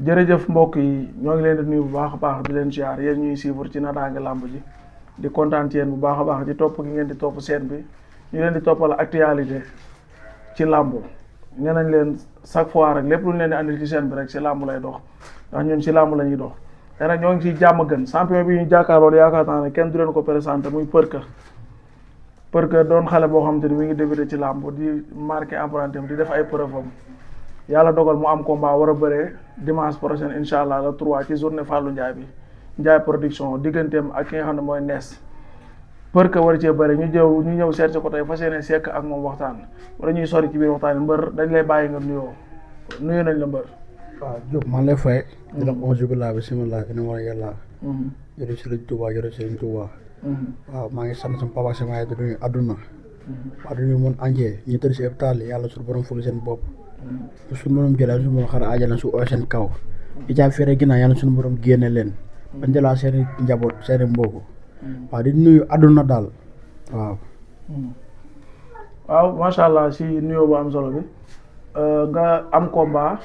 jërëjëf mbokk yi ñoo ngi leen di nuyu bu baax a baax di leen ziar yéen ñuy suivre ci Natangué Lamb ji di kontaan ci yéen bu baax a baax ci topp gi ngeen di topp seen bi ñu leen di toppal actualité ci làmb nee nañ leen chaque fois rek lépp lu ñu leen di andil ci seen bi rek ci làmb lay dox ndax ñun ci làmb la ñuy dox te nag ñoo ngi ciy jàmm gën champion bi ñu jàkkaarlool yaakaar naa ne kenn du leen ko présenté muy Përkë doon xale boo xam te ni mi ngi débuté ci làmb di marqué empreinte am di def ay preuve am yàlla dogal mu am combat war a bëree dimanche prochain incha allah le 3 ci journée Fallou Ndiaye bi Ndiaye production digganteem ak ki nga xam ne mooy nees Përkë war cee bëri ñu ñëw seet si ko tey fas yéene sekk ak moom waxtaan wala ñuy sori ci biir waxtaan yi mbër dañ lay bàyyi nga nuyu nañ la mbër. waaw Diop man lay fay. di la onze billah bismillah ina war a yàlla. jërëjëf Serigne Touba jërëjëf Serigne Touba. waaw maa ngi sant sama papa ak sama yaay di nuyu àdduna. waa di nuyu monde entier ñi tëdd si hôpital yi yàlla suñu borom fëgg seen bopp. suñu borom jëlee suñu borom xara aajal su oo seen kaw. di jaay fere ginnaaw yàlla suñu borom génne leen. bañ jëlaat seen i njaboot seen i mbokk. waaw di nuyu àdduna daal waaw. waaw macha allah si nuyoo bu am solo bi nga am combat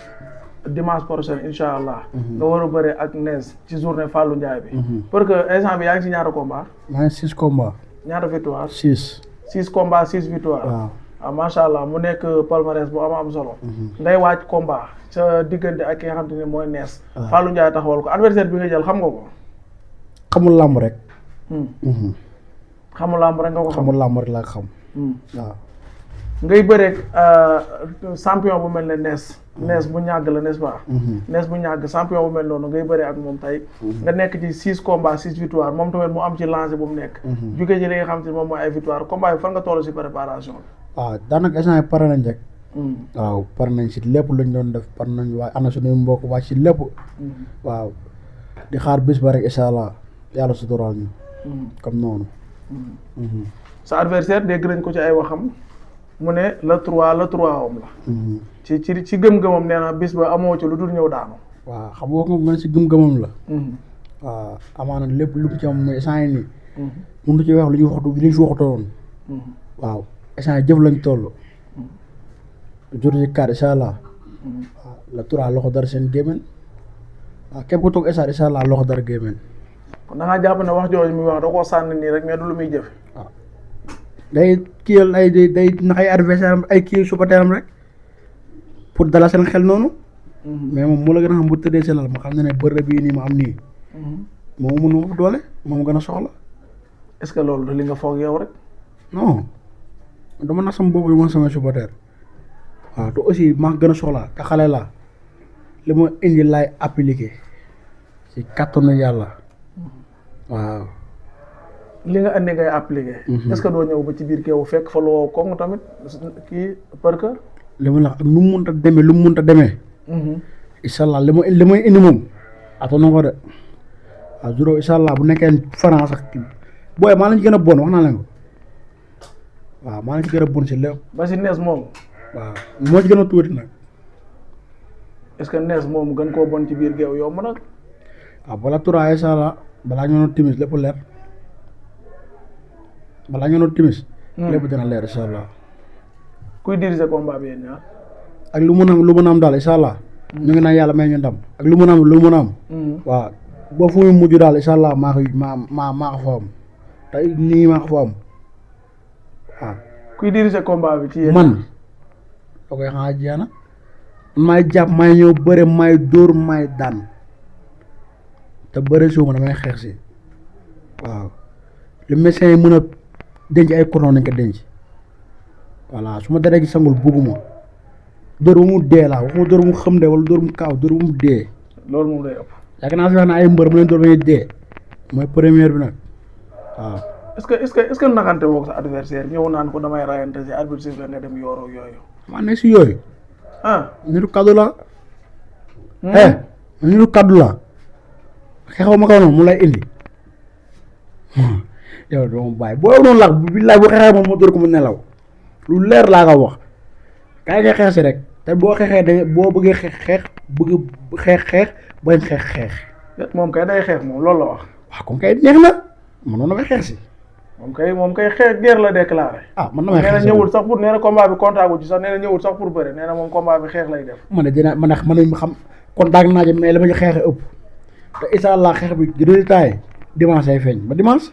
dimanche prochain incha allah. nga war a bëre ak nees ci journée Fallou Ndiaye bi. parce que instant bi yaa ngi si ñaata combat. maa ngi 6 combats. ñaata victoire. 6. 6 combats 6 victoire. waaw macha allah mu nekk palmarès bu am solo. ngay waaj combat sa diggante ak ki nga xam te ne mooy nees. Fallou Ndiaye taxawal ko adversaire bi nga jël xam nga ko. xamul làmb rek. xamul làmb rek nga ko xam. xamul làmb rek laa xam. waaw. ngay bëreeg champion bu mel ne nees bu ñàgg la n'est-ce pas. nees bu ñàgg champion bu mel noonu ngay bëree ak moom tey. nga nekk ci 6 combats 6 victoire moom tamit mu am ci lancé bu mu nekk. jóge ci li nga xam te ne moom mooy ay victoire combat bi fan nga toll si préparation bi. waaw daanaka instant yii pare nañ rek. waaw pare nañ si lépp luñ doon def pare nañ waaye ana suñuy mbokk waa si lépp. waaw di xaar bis ba rek incha allah yàlla suturaal ñu. comme noonu. sa adversaire dégg nañ ko ci ay waxam mu ne le 3 am la. ci gëm-gëmam nee na bis ba amoo ci lu dul ñëw daanu. waaw xam nga ko man si gëm-gëmam la. waaw amaana lépp lu mu ci am mooy instant yii nii. mënut ci wax lu ñu waxtu li ñu fi waxtoon. waaw instant jëf lañ toll. jur ci kaar incha allah. waaw le 3 loxo dara seen gémmiñ. waaw képp ku toog instant incha allah loxo dara gémmiñ. kon da ngaa jàpp ne wax jooju muy wax da koo sànni nii rek mais du lu muy jëf. waaw day kiyal ay day nax ay adversaire am ay kii supporteram rek pour dala seen xel noonu. mais moom mu la gën a xam bu tëddee si lal ma xam ne bërëb bii nii ma am nii. moom mun doole moom gën a soxla. est-ce que loolu li nga foog yow rek. non dama nax sama boobu ma sama supporter waaw te aussi maa gën a soxla te xale la li ma indi laay appliqué si kattanu yàlla waaw. li nga andi ngay appliqué. est-ce que doo ñëw ba ci biir keewu fekk fa loo koŋŋ tamit kii Përkë. li ma la wax ak nu mu mënta demee lu mu mënta demee. incha allah li may indi moom attan ko de waaw juróom incha allah bu nekkee France ak booy maa lañ ci gën a bon wax naa leen ko waaw maa lañ ci gën a bon si lépp. ba si nees moom. waaw moo ci gën a tuuti nag. est-ce que nees moom gën koo bon ci biir géew yomb nag. waaw bala turaa incha allah balaa ñu doon timis lépp leer balaa ñu doon timis. lépp dina leer incha allah. kuy diriger combat bi yéen ñaar. ak lu mën a am daal incha allah. ñu ngi naan yàlla may ñu ndam ak lu mën a am. waaw boo fu muy mujj daal incha allah maa ko fa am te nii maa ko fa am waaw. kuy diriger combat bi ci yéen. man da koy xanaa jeex na maay jàpp maay ñëw bëre maay dóor maay daan te bëre suuma damay xeex si waaw li médecin yi mën a denc ay courant nañ ko denc voilà su ma deree gi sangul bugguma dóor ba mu dee laa waxuma dóor mu xam de wala dóor mu kaaw dóor ba mu dee. loolu moom day ëpp. yaakaar naa fi wax na ay mbër mu leen dóor ba ñuy dee mooy première bi nag waaw. est-ce que naxante woog sa adversaire ñëw naan ko damay rayante si arbitre la nga dem yooroo yooyu. maa nekk si yooyu. nitu kaddu la. nitu kaddu la. xeexoo ma kaw noonu mu lay indi. yow doo ma bàyyi boo noonu la billaay boo xeexee moom ma dóor ko mu nelaw lu leer laa ko wax. kaay nga xeex si rek te boo xeexee da boo bëggee xeex bañ xeex. moom kay day xeex moom loolu la wax. waaw comme kay neex na mënoon na may xeex si. moom kay xeex guerre la déclaré. man damay xeex nee na ñëwul sax pour nee na combat bi contact gu ci sax nee na ñëwul sax pour bëre nee na moom combat bi xeex lay def. man de dina man xam contact naa ci mais li ma ci xeexe ëpp te incha allah xeex bi résultat yi dimanche ay feeñ ba dimanche.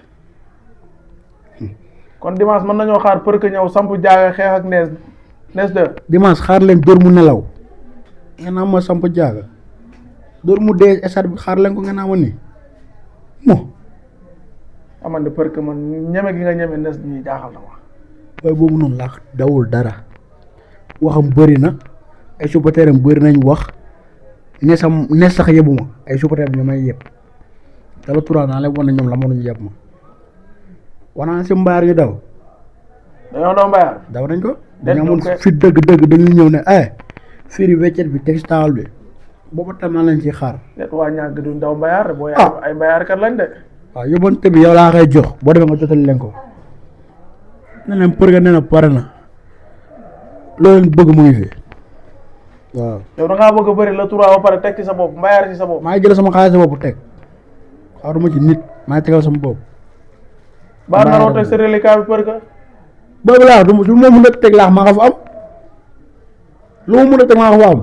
kon dimanche mën nañoo xaar pour que ñëw samp jaaga xeex ak nees de. dimanche xaar leen dóor mu nelaw nga naa ma samp jaaga dóor mu dee stade bi xaar leen ko nga naa ma nii mo amande pour que man ñeme gi nga ñeme nees ñi jaaxal na ma. waaye boobu noonu laa dawul dara waxam bëri na ay supporteram bëri nañ wax nees sax yëbu ma ay supporteram ñoo may yëpp te la turaa naa leen wan na ñoom la mënuñu yëpp ma wanaa si mbaar ñu daw dañoo doon mbayaar. daw nañ ko dañu amoon fi dëgg dañuy ñëw ne firi weccet bi teg si taawal bi booba tam naa leen ci xaar. net waa ñàgg duñ daw mbayaar booy ay mbayaar kat lañ de. waaw yóbbante bi yow laa koy jox boo demee nga jotali leen ko ne leen për ga nee na pare na loolu leen bëgg mu ngi fi waaw. yow da ngaa bëgg a bëri la turaa ba pare teg ci sa bopp mbayaar ci sa bopp. maa ngi jël sama xaalis sa bopp teg xaaruma ci nit maa ngi tegal sama bopp. baa naroo teg sa reliquat bi për ga. boobu laa du ma mën a teg laax maa ko fa am lu ma mën a teg maa ko fa am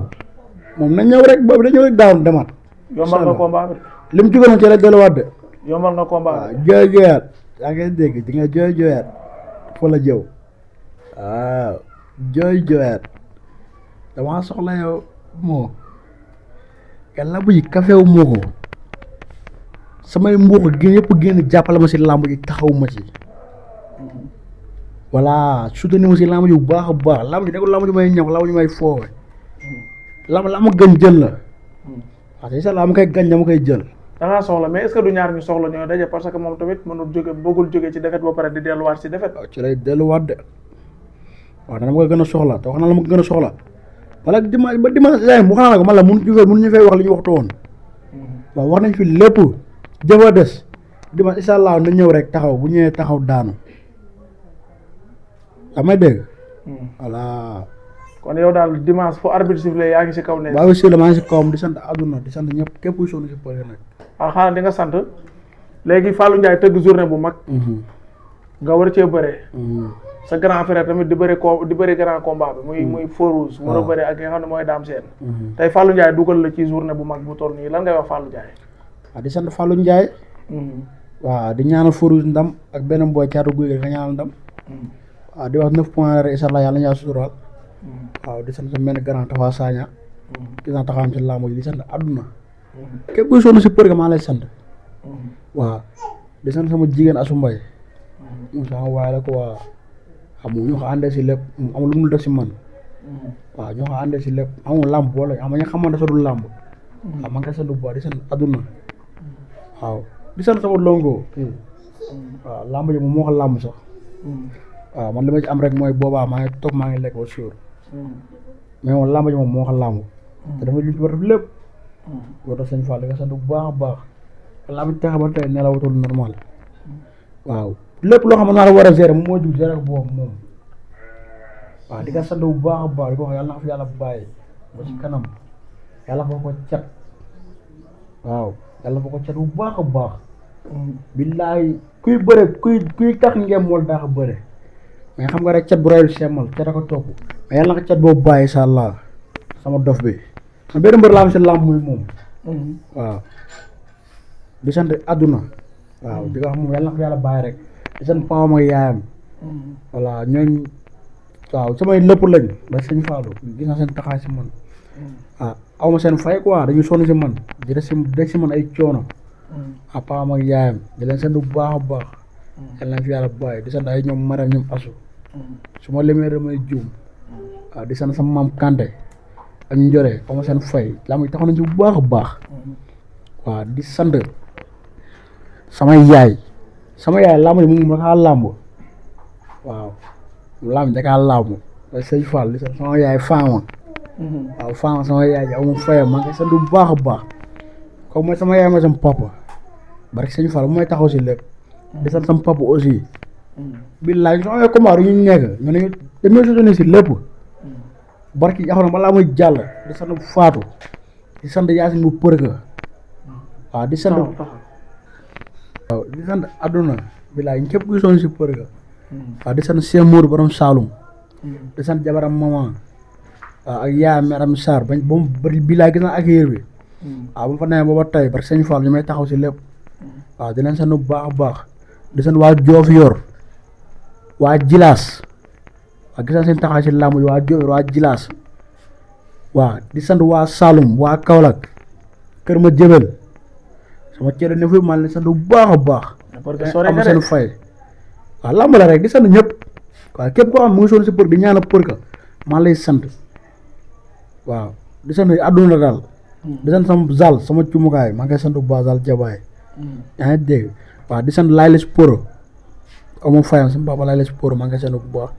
moom na ñëw rek boobu dañ ñëw rek daawoon demaat. yombal nga combat bi. li mu jógee ci la delluwaat de. yombal nga combat bi. jooy jooyaat yaa ngi dégg di nga jooy jooyaat fa la jëw waaw jooy jooyaat damaa soxla yow moo yàlla bu ji kafewu moo ko samay mbuux génn yëpp génn jàppale ma si làmb ji taxaw ma ci voilà soutenir ma si làmb ji bu baax a baax làmb ji nekkul làmb ji may ñëw làmb ji may foowe làmb la ma gën jël la waaw te incha allah ma koy gañ dama koy jël. da ngaa soxla mais est-ce que du ñaar ñu soxla ñooy daje parce que moom tamit mënul bëggul jóge ci défaite ba pare di delluwaat si défaite. waaw ci lay delluwaat de waaw dana ma ko gën a soxla te wax na la ma ko gën a soxla wala dimanche ba dimanche mu xanaa la ko man la mënuñu fay wax li ñu waxtu woon waaw wax nañ fi lépp jëfa des dimanche incha allah na ñëw rek taxaw bu ñëwee taxaw daanu damay dégg. voilà. kon yow daal dimanche fu arbitre sifflé yaa ngi si kaw ne. waaw si la maa ngi si kawam di sant àdduna di sant ñëpp képp kuy sonn si pël nag. waaw xanaa di nga sant léegi Fallou Ndiaye tëgg journée bu mag. nga war cee bëree. sa grand frère tamit di bëri grand combat bi. muy Fourouz. waaw war a bëri ak nga xam ne mooy Dame Sène. tey Fallou Ndiaye dugal la ci journée bu mag bu toll nii lan ngay wax Fallou Ndiaye. waaw di sant Fallou Ndiaye. waaw di ñaanal Fourouz ndam ak benn boy caatu guy gi nga ñaanal ndam. waaw di wax 9 points rek incha allah yàlla na suturaal. waaw di sant sama benn grand Tafa Sagna. di sant taxawam ci làmb ji di sant àdduna. képp kuy sonn si për ga maa lay sant. waaw di sant sama jigéen Asu Mbay. moom sama waay la ko waa xam ñoo ko àndee si lépp amul lu mu def si man. waaw ñoo ko àndee si lépp amul làmb boole xam nga ñu xamante sa dul làmb. waaw maa ngi koy sant bu baax di sant àdduna. waaw di sant sama longo. waaw làmb ji moom moo ko làmb sax. waaw man li ma ci am rek mooy boobaa maa ngi toog maa ngi lekk ba suur. mais moom làmb ji moom moo ko làmb. te dafa lu ci war a def lépp. boo tax sëñ Fall di nga sant bu baax a baax. làmb ji tax ba tey nelawatul normal. waaw lépp loo xam ne naa la war a gérer moom moo jug gérer boobu moom. waaw di nga sant bu baax a baax di ko wax yàlla na ko fi yàlla bàyyi. ba ci kanam yàlla foo ko cat. waaw yàlla foo ko cat bu baax a baax. billaay kuy bëre kuy tax ngeen mool daa ko bëre. mais xam nga rek cat bu rayul semmal cat a ko topp mais yàlla na ko cat boobu bàyyi incha allah sama dof bi man benn mbër laa am si làmb muy moom. waaw di sant àdduna. waaw di nga xam moom yàlla na ko yàlla bàyyi rek di sant papaam ak yaayam. voilà ñooñ waaw samay lépp lañ ba sëñ Fallou gis naa seen taxaay si man. ah aw ma seen fay quoi dañuy sonn si man di def si man ay coono. ah papaam ak yaayam di leen sant bu baax a baax. yàlla na fi yàlla bàyyi di sant ay ñoom Maram ñoom Asu. su ma limee damay juum. waaw di sant sama maam Kanté ak Njore aw ma seen fay laa muy taxaw nañ si bu baax a baax. waaw di sant sama yaay làmb ji mu dakaa làmb. waaw làmb dakaa làmb ba sëñ Fall di sant sama yaay Faama. waaw Faama sama yaay ji aw ma fayam maa ngi sant bu baax a baax kooku mooy sama yaay mooy sama papa barke sëñ Fall bu may taxaw si lépp. di sant sama papa aussi. billaay ñu amee combat yu ñu nekk ñu ne dañoo soutenir si lépp. barki yaxoon balaa muy jàll di sant Faatu di sant Yaasin bu përka. waaw di sant. waaw di sant àdduna billaay ñu képp kuy sonn si përka. waaw di sant Cheikh Mour borom Saloum. di sant jabaram maman. waaw ak yaayam meram Sarr bañ ba mu bëri billaay gis naa ak yéer bi waaw bu fa nee ba tey parce que sëñ Fall ñu may taxaw si lépp waaw di leen sant bu baax a baax di sant waa Diofior waa Jilaas waaw gis naa seen taxaw si làmb yi waa Diofior waa Jilaas waaw di sant waa Saloum waa Kaolack Kër ma Jëbel sama cere ne fi maa leen sant bu baax a baax. parce que sore am nga seen de fay waaw làmb la rek di sant ñëpp waaw képp koo xam mu ngi sonn si për di ñaan për ka maa lay sant waaw di sant àdduna daal di sant sama zal sama cumukaay maa ngi koy sant bu baax zal jabaay yaa ngi dégg waaw di sant Layles Poro amu fayam sama papa Layles Poro maa ngi koy sant bu baax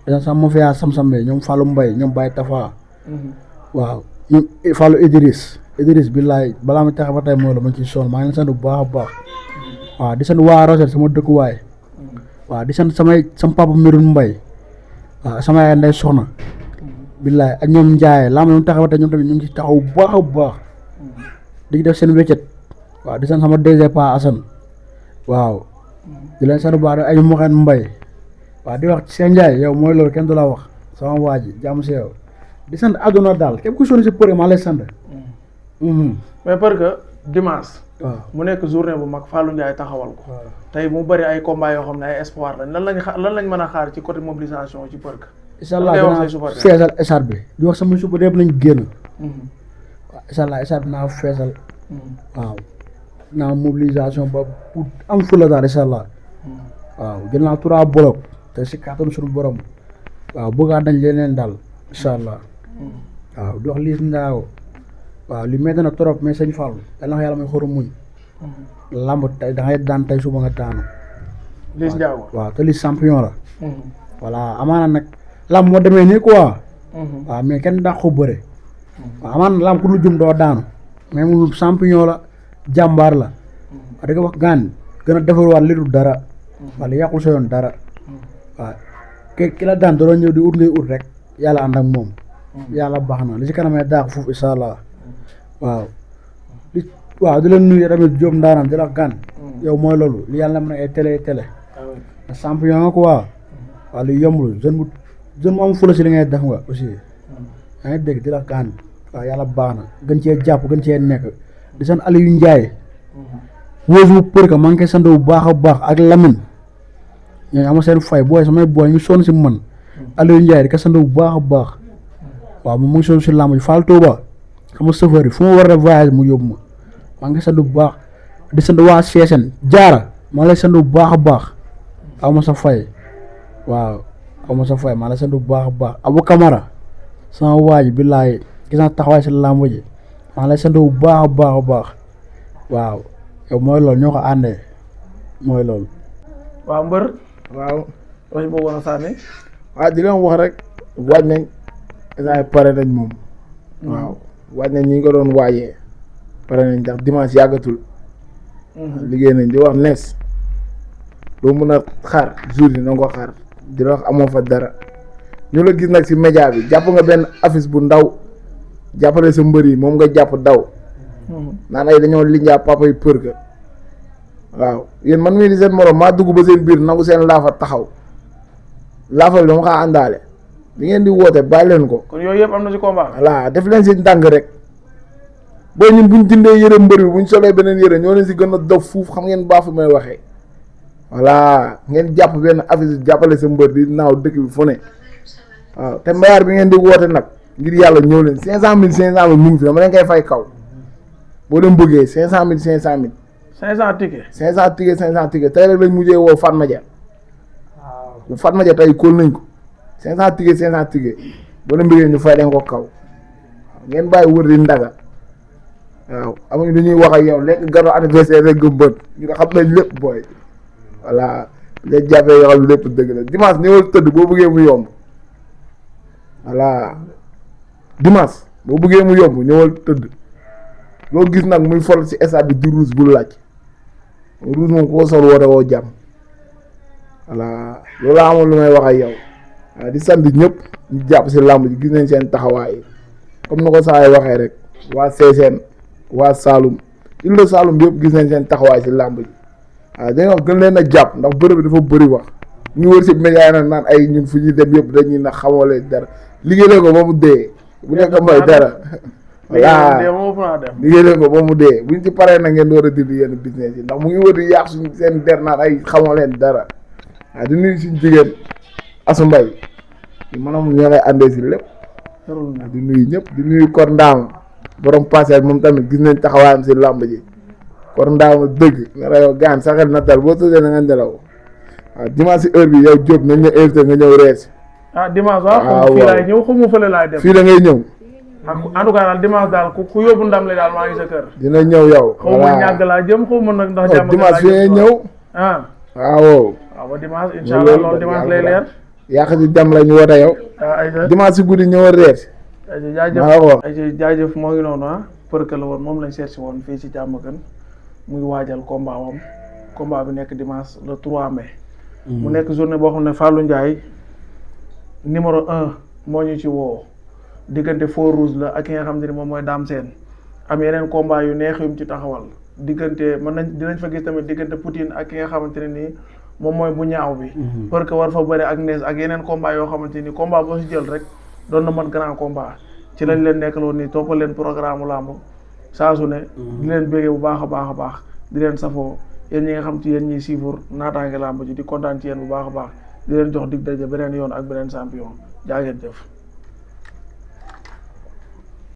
di sant sama mafia sam-sam bi ñoom Fallou Mbaye ñoom Baye Tafa waaw ñoom Fallou Idriss billaay balaa ma tax ba tey moo la ma ciy sonn maa ngi leen sant bu baax a baax waaw di sant waa Roset sama dëkkuwaay waaw di sant sama papa Meroune Mbaye waaw sama yaay Ndey Soxna billaay ak ñoom Ndiaye laa ma ñoom taxaw ba tey ñoom tamit ñu ngi ci taxaw bu baax a baax di def seen wéccet waaw di sant sama DG Pa Assane waaw di leen sant bu baax ay Moxeen Mbaye waaw di wax seen Ndiaye yow mooy loolu kenn du la wax sama waa ji jàmm si yow di sant àdduna daal képp ku sonn si përé maa lay sant. mais parce que dimanche. waaw mu nekk journée bu mag Fallou Ndiaye taxawal ko. tey mu bëri ay combats yoo xam ne ay espoir lañ lan lañ mën a xaar ci côté mobilisation ci përk. incha allah dinaa feesal stade bi di wax sama suba yëpp nañ génn. waaw incha allah stade bi naa feesal. waaw naa mobilisation ba pour am fula daal incha allah. waaw jël naa 3 bloc te si kàttanu suñu borom. waaw bëggaat nañ leneen daal incha allah. waaw di wax lii ndaaw waaw li métti na trop mais sëñ Fall yal na yàlla may xorom muñ. lamb tey da ngay daan tey suba nga daanu. Liss Ndiago waaw te li champion la. voilà amaana nag lamb moo demee nii quoi. waaw mais kenn daa ko bëre. waaw amaana lamb ku lu jum doo daanu. mais moom champion la jàmbaar la. wax dëgg wax gaan gën a defarwaat li du dara. wala yàqul sa yoon dara. waaw ki la daan doon ñëw di ut ngay ut rek yàlla ànd ak moom. yàlla baax na li ci kanamee daax foofu incha allah. waaw di leen nuyu tamit Diop Ndaanaan di la gan. yow mooy loolu li yàlla mën a ay télé. champion nga quoi. waaw li yombul jeune mu am fula si li ngay def nga aussi. yaa ngi dégg di la gan. waaw yàlla baax na gën cee jàpp gën cee nekk. di sant Aliou Ndiaye. wóosu bu për ka maa ngi koy sant bu baax a baax ak Lamine. ñooñu ama seen fay booy samay booy ñu sonn si man. Aliou Ndiaye di ko sant bu baax a baax. waaw moom mu ngi sonn si làmb ji Fall Touba. sama chauffeur yi fu ma war a voyage mu yóbbu ma maa ngi sant bu baax di sant waa Seesen jaara maa lay sant bu baax a baax aw ma sa fay waaw aw ma sa fay maa lay sant bu baax a baax Abou Camara sama waa ji billaay gis naa taxawaay si làmb ji maa lay sant bu baax a baax a baax waaw yow mooy loolu ñoo ko àndee mooy loolu. waaw mbër. waaw. wax boobu woon a sànni. waaw di leen wax rek waaj nañ instant pare nañ moom. waaw waaj nañ ñi nga doon waajee pare nañ ndax dimanche yàggatul. liggéey nañ di wax nees doo mën a xaar jour yi na nga ko xaar di la wax amoo fa dara ñu la gis nag si média bi jàpp nga benn affiche bu ndaw jàppale sa mbër yi moom nga jàpp daw. naan ay dañoo linjaa papa yi për ga waaw yéen man mii di seen morom maa dugg ba seen biir nangu seen laafa taxaw laafa bi dama xaa àndaale li ngeen di woote bàyyi leen ko. kon yooyu yëpp am na ci combat. voilà def leen si ndànk rek booy ñun buñ dindee yëre mbër bi buñ solee beneen yëre ñoo leen si gën a dof fuuf xam ngeen baax fu may waxee voilà ngeen jàpp benn affiche jàppale sa mbër di naaw dëkk bi fu ne waaw te mbayaar bi ngeen di woote nag ngir yàlla ñëw leen 500000 mu ngi fi dama leen koy fay kaw boo leen bëggee 500000. 500 tickets. 500 tickets 500 tickets tey rek lañ mujjee woo Fatma Dia. waaw Fatma Dia tey kóol nañ ko 500 tickets 500 tickets boo leen bëggee ñu fay leen ko kaw ngeen bàyyi wër di ndaga waaw amuñu lu ñuy wax ak yow lekk garo anniversaire rek nga bët ñu nga xam nañ lépp booy voilà léegi jàppee yoo xam lépp dëgg la dimanche ñëwal tëdd boo bëggee mu yomb voilà dimanche boo bëggee mu yomb ñëwal tëdd loo gis nag muy fol ci stade bi di rouge bu laaj rouge moom koo sol woote woo jàmm voilà loolu laa amoon lu may wax ak yow waaw di sant ñëpp ñu jàpp ci làmb ji gis nañ seen taxawaay comme na ko saa yi waxee rek waa Seeseen waa Saloum Île de Saloum bi yëpp gis nañ seen taxawaay ci làmb ji waaw dañuy wax gën leen a jàpp ndax bërëb bi dafa bëri wax ñu wër ci média yi nag naan ay ñun fu ñuy dem yëpp dañuy na xamale dara liggéey leen ko ba mu dee bu nekk mooy dara voilà dee moom ëpp naa dem. liggéey leen ko ba mu dee buñ ci paree na ngeen door a dindi yenn business yi ndax mu ngi wër di yàq suñ seen der naan ay xamoo leen dara waaw di nuyu suñ jigéen Asu Mbay maanaam ñoo lay àndee si lépp di nuyu ñëpp di nuyu Kor Ndaama borom passage moom tamit gis nañ taxawaayam si làmb ji Kor Ndaama dëgg nga yow gaan saxel na dal boo tëddee na nga nelaw waaw dimanche si heure bi yow Diop nañ la invité nga ñëw rees dimanche waaw fii laay ñëw xamu fële laay dem fii da ngay ñëw en tout cas daal dimanche daal ku yóbbu ndam li daal maa ngi sa kër dina ñëw yow xaw ma ñàgg laa jëm xaw ma nag ndax jàmm dimanche fii ngay ñëw waaw ba dimanche incha allah loolu dimanche lay leer yàq si jàmm la ñu woote yow dimanche si guddi ñëw rees jaajëf moo ngi noonu përka la woon moom lañ seet si woon fii ci jàmm gën muy waajal combat wam combat bi nekk dimanche le 3 mai mu nekk journée boo xam ne Fallou Ndiaye numéro 1 moo ñu ci woo diggante Feu Rouge la ak ki nga xam ne moom mooy Dame Sène am yeneen combat yu neex yum ci taxawal diggante dinañ fa gis tamit diggante Poutine ak ki nga xamante ne nii moom mooy bu ñaaw bi parce que war fa bëri ak nees ak yeneen combat yoo xamante ni combat boo si jël rek doon na mën grand combat ci lañ leen nekkaloon nii toppal leen programme làmb saa su ne di leen béggee bu baax a baax di leen safoo yéen ñi nga xam ci yéen ñiy suivre naataange làmb ji di kontaan ci yéen bu baax a baax di leen jox dig daje beneen yoon ak beneen champion jaa ngeen jëf